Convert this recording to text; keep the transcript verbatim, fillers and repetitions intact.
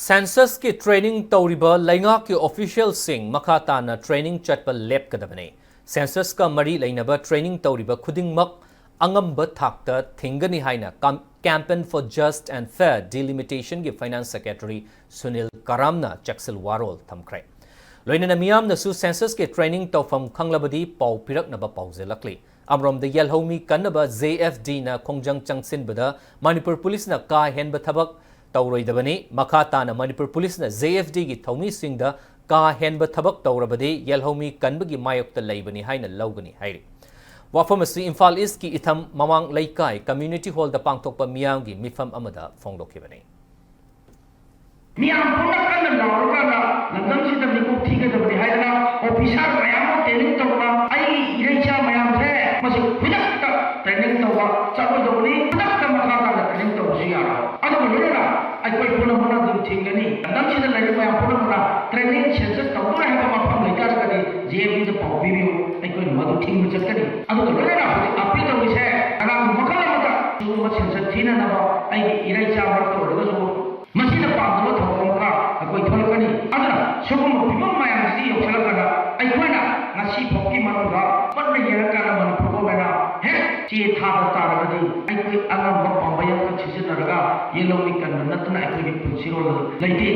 Census-ꯀꯤ training ꯇꯧꯔꯤꯕ ꯂꯩꯉꯥꯛꯀꯤ official-ꯁꯤꯡ ꯃꯈꯥ ꯇꯥꯅ training ꯆꯠꯄ ꯂꯦꯞꯀꯗꯕꯅꯤ꯫ Census-ꯀ ꯃꯔꯤ ꯂꯩꯅꯕ training ꯇꯧꯔꯤꯕ ꯈꯨꯗꯤꯡꯃꯛ ꯑꯉꯝꯕ ꯊꯥꯛꯇ ꯊꯤꯡꯒꯅꯤ ꯍꯥꯏꯅ Cam-, Campaign for Just and Fair Delimitation-ꯒꯤ Finance Secretary Sunil ꯀꯔꯥꯝꯅ ꯆꯦꯛꯁꯤꯜ ꯋꯥꯔꯣꯜ ꯊꯝꯈ꯭ꯔꯦ꯫ ꯂꯣꯏꯅꯅ ꯃꯤꯌꯥꯝꯅꯁꯨ Census-ꯀꯤ training ꯇꯧꯐꯝ ꯈꯪꯂꯕꯗꯤ ꯄꯥꯎ ꯄꯤꯔꯛꯅꯕ ꯄꯥꯎꯖꯦꯜꯂꯛꯂꯤ꯫ ꯑꯃꯔꯣꯝꯗ ꯌꯦꯜꯍꯧꯃꯤ ꯀꯟꯅꯕ J F D-ꯅ ꯈꯣꯡꯖꯪ ꯆꯪꯁꯤꯟꯕꯗ ꯃꯅꯤꯄꯨꯔ ꯄꯨꯂꯤꯁꯅ ꯀꯥ ꯍꯦꯟꯕ ꯊꯕꯛ ꯇꯧꯔꯣꯏꯗꯕꯅꯤ꯫ ꯃꯈꯥ ꯇꯥꯅ ꯃꯅꯤꯄꯨꯔ ꯄꯨꯂꯤꯁꯅ J F D-ꯒꯤ ꯊꯧꯃꯤꯁꯤꯡꯗ ꯀꯥ ꯍꯦꯟꯕ ꯊꯕꯛ ꯇꯧꯔꯕꯗꯤ ꯌꯦꯜꯍꯧꯃꯤ ꯀꯟꯕꯒꯤ ꯃꯥꯌꯣꯛꯇ ꯂꯩꯕꯅꯤ ꯍꯥꯏꯅ ꯂꯧꯒꯅꯤ ꯍꯥꯏꯔꯤ꯫ ꯋꯥꯐꯝ ꯑꯁꯤ ꯏꯝꯐꯥꯜ ꯏꯁ꯭ꯠꯀꯤ ꯏꯊꯝ ꯃꯃꯥꯡ ꯂꯩꯀꯥꯏ community hall-ꯗ ꯄꯥꯡꯊꯣꯛꯄ ꯃꯤꯌꯥꯝꯒꯤ ꯃꯤꯐꯝ ꯑꯃꯗ ꯐꯣꯡꯗꯣꯛꯈꯤꯕꯅꯤ꯫ ꯃꯤꯌꯥꯝ ꯄꯨꯝꯅ ꯀꯟꯅ ꯂꯥꯎꯔꯀꯥꯟꯗ ꯂꯝꯗꯝꯁꯤꯗ ꯃꯤꯀꯨꯞ ꯊꯤꯒꯗꯕꯅꯤ ꯍꯥꯏꯗꯅ officer ꯃꯌꯥꯝ ꯑꯃ training ꯇꯧꯕ, ꯑꯩꯒꯤ ꯏꯔꯩꯆꯥ ꯃꯌꯥꯝꯁꯦ ꯃꯁꯤ ꯈꯨꯗꯛꯇ training ꯇꯧꯕ ꯆꯠꯂꯣꯏꯗꯧꯕꯅꯤ꯫ ꯈꯨꯗꯛꯇ ꯃꯈꯥ ꯇꯥꯅ training ꯇꯧꯕꯁꯨ ꯌꯥꯔꯣꯏ꯫ ꯑꯗꯨꯒ ꯂꯣꯏꯅꯅ ꯑꯩꯈꯣꯏ ꯄꯨꯝꯅꯃꯛꯅ ꯑꯗꯨꯝ ꯊꯤꯡꯒꯅꯤ꯫ ꯂꯝꯗꯝꯁꯤꯗ ꯂꯩꯔꯤꯕ ꯃꯌꯥꯝ ꯄꯨꯝꯅꯃꯛꯅ training census ꯇꯧꯗꯣꯔꯦ ꯍꯥꯏꯕ ꯃꯐꯝ ꯂꯩꯇꯥꯔꯒꯗꯤ J F D-ꯗ ꯄꯥꯎ ꯄꯤꯕꯤꯌꯨ, ꯑꯩꯈꯣꯏꯅ ꯃꯗꯨ ꯊꯤꯡꯕ ꯆꯠꯀꯅꯤ꯫ ꯑꯗꯨꯒ ꯂꯣꯏꯅꯅ ꯍꯧꯖꯤꯛ appeal ꯇꯧꯔꯤꯁꯦ, ꯀꯅꯥꯒꯨꯝꯕ ꯃꯈꯜ ꯑꯃꯗ ꯁꯤꯒꯨꯝꯕ census ꯊꯤꯅꯅꯕ ꯑꯩꯒꯤ ꯏꯔꯩꯆꯥ ꯃꯔꯛꯇ ꯑꯣꯏꯔꯒꯁꯨ ꯃꯁꯤꯅ ꯄꯥꯝꯗꯕ ꯊꯧꯑꯣꯡ ꯑꯃ ꯑꯩꯈꯣꯏ ꯊꯣꯛꯂꯛꯀꯅꯤ꯫ ꯑꯗꯨꯅ ꯁꯤꯒꯨꯝꯕ ꯐꯤꯕꯝ ꯃꯌꯥꯝꯁꯤ ꯌꯧꯁꯤꯜꯂꯛꯄꯗ ꯑꯩꯈꯣꯏꯅ ꯉꯁꯤ ꯐꯥꯎꯒꯤ ꯃꯅꯨꯡꯗ ꯃꯨꯟꯅ ꯌꯦꯡꯉꯀꯥꯟꯗ ꯃꯅꯤꯄꯨꯔ government-ꯅ ꯍꯦꯛ ꯆꯦ ꯊꯥꯗ ꯇꯥꯔꯒꯗꯤ ꯑꯩꯈꯣꯏ ꯑꯉꯝꯕ ꯄꯥꯝꯕꯩ ꯑꯃꯈꯛ ꯁꯤꯖꯤꯟꯅꯔꯒ ꯌꯦꯜꯍꯧꯃꯤ ꯀꯟꯕ ꯅꯠꯇꯅ ꯑꯩꯈꯣꯏꯒꯤ ꯄꯨꯟꯁꯤꯔꯣꯜ ꯂꯩꯇꯦ꯫